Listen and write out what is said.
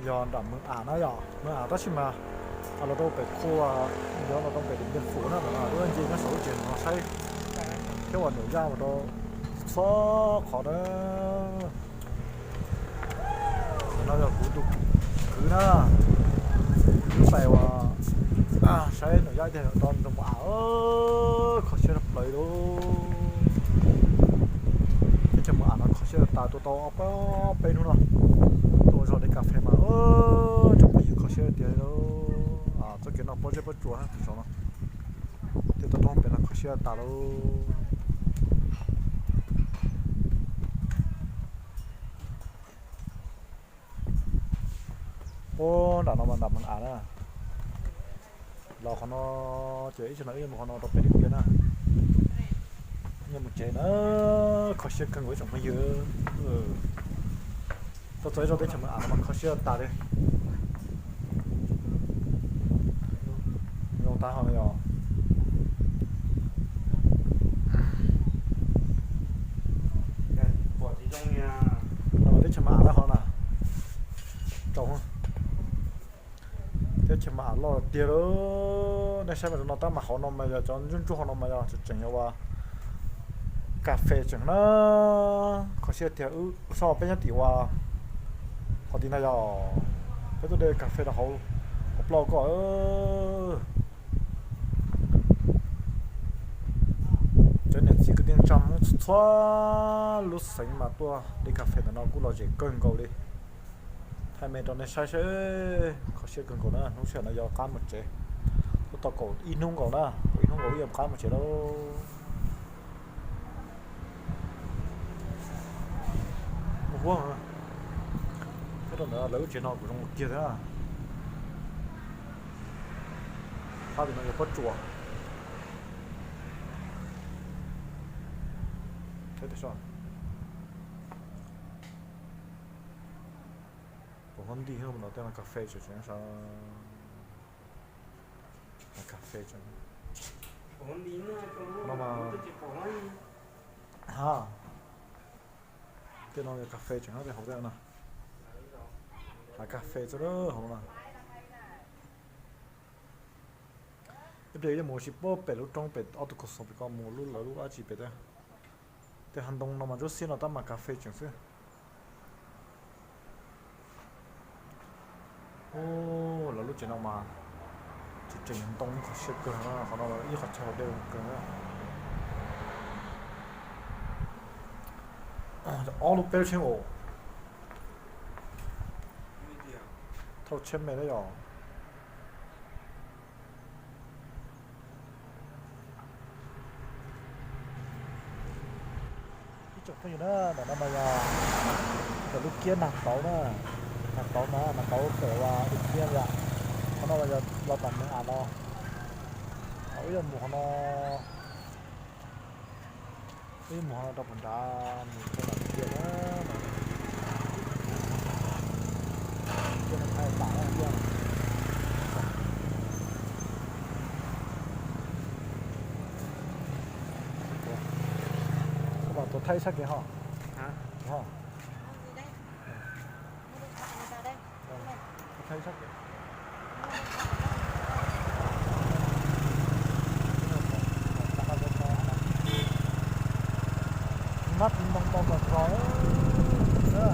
Yog nram Mws Am na yom, Mws Am tab sis mas los rau pem khu, yog los rau pem Điện Biên Phủ na, lub nce nyob saum lub tsev no saib thiab uas nyuam yaj mus rau txhua qhov na. No yog kuv tus kwv na, pais uas saib nyuam yaj tiag rau nram Mws Am, kho siab tshaj plaws li. Teb chaws Mws Am no kho siab tas, tuaj tau ob peb hnub no, tuaj ua zog de kas fes mas tsoom phooj ywg kho siab tiag li. Txoj kev no pob zeb pob tsuas tus saum no, tej toj roob pem no kho siab tas lauj. Ub, nram no mas nram Mws Am na. Los qhov no ces ib tsam no wb yuav mus qhov no rau pem Điện Biên na. Yuav mus tsev na, kho siab kawg nkaus ib tsoom phooj ywg. Tuaj txog ib zos teb chaws Mws Am no mas kho siab tas li. Zoo tag hov yog. Teb chaws Mws Am loj hov na. Teb chaws Mws Am loj tiag lauj. Nej saib mas rau no tab mas hauv no mas yog cov ntsuab ntsuab hauv no mas yog tseem yog ua kas fes tseem na. Kho siab tiag, wb so peb nyob tim ua qhov tim no yog peb tuaj de kas fes rau hauv, hauv ploj ko. Cov niam txiv kwv tij neej tsa Hmoob txhua txhua lub xeev mas tuaj de kas fes ntawm no kuj lom zem kawg nkaus li. Thaij me rau nej saib seb, kho siab kawg nkaus na. Hnub sij hawm no yuav qab mus tsev, twb tau kaum ib hnub nkaus na, kaum ib hnub nkaus wb yuav qab mus tsev lauj. Mus huab, nyob rau ntawd lawv lub tsev no kuj zoo kiag thiab. Qab tim no yog pob tsuas. Pom huab nti no tej no kas fes tseem, kas fes tseem no mas. Ha, tej no yog kas fes tseem, tej hauv tej no hav kas fes txog hauv no. Ib pliag yuav mus ua si pem lub roob pem ob tug kaum xoom pem ko mus lub lawv lub dab tsi pem. Tej hav ntoo no mas ntsuab xiab no tab mas kas fes tseem xwb. Lawv lub tsev no mas tseem tseem ntoo kho siab kawg na, qhov no ib qhov chaw dej kawg na. Ob lub peb tsheb os, thauj tsheb me na yom. Ib tsoom phooj ywg na, ntawm no mas yog ntawm lub kiab nag tauv na, nag tauv na, nag tauv pem ua ib kiab yom. Qhov no mas yog los tom Mws Am no, wb yuav mus qhov no, wb yuav mus qhov no rau puag nrad mus rau nram kiab na, kiab no Thaib tas na kiab. Tuav Thaib sab kev ho. Mab ntoo tau kom zog na.